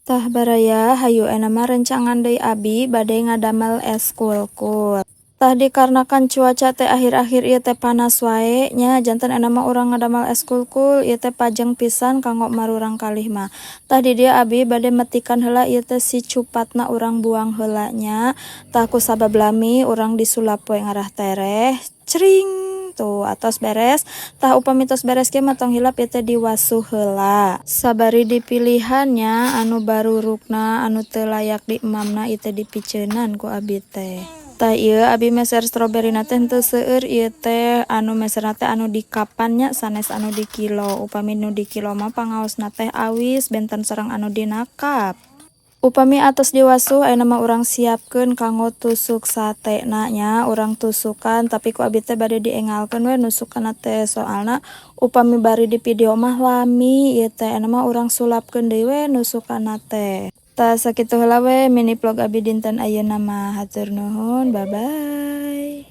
Tah baraya, hayu ayeuna mah rencangan deui abi bade ngadamel es kulkul. Tah, dikarenakan cuaca teh akhir-akhir ieu teh panas wae nya, janten ayeuna mah urang ngadamel es kulkul ieu teh pajeng pisan kanggo marurang kalih mah. Tah, di dieu abi bade metikan heula ieu teh si cupatna, urang buang heula nya. Tah, ku sabab lami urang disulap we ngarah tereh. Cring, tuh atos beres. Tah, upami tos beres kieu mah tong hilap ieu teh diwasuh heula. Sabari dipilihan nya anu barurukna, anu teu layak diemamna ieu teh dipiceunan ku abi teh. Tah, ieu abi meser stroberi na teh henteu seueur, ieu teh anu meserna teh anu di kapan nya, sanes anu di kilo. Upami nu di kilo mah pangaosna teh awis, benten sareng anu dina cup. Upami atos diwasuh, ayeuna mah urang siapkeun kanggo tusuk satena nya, urang tusukan, tapi ku abi teh bade diengalkeun we nusukanna teh, soalna upami bari di video mah lami ieu teh. Ayeuna mah urang sulapkeun deui we nusukanna teh. Tah, sakitu heula we mini vlog abi dinten ayeuna mah. Hatur nuhun, bye bye.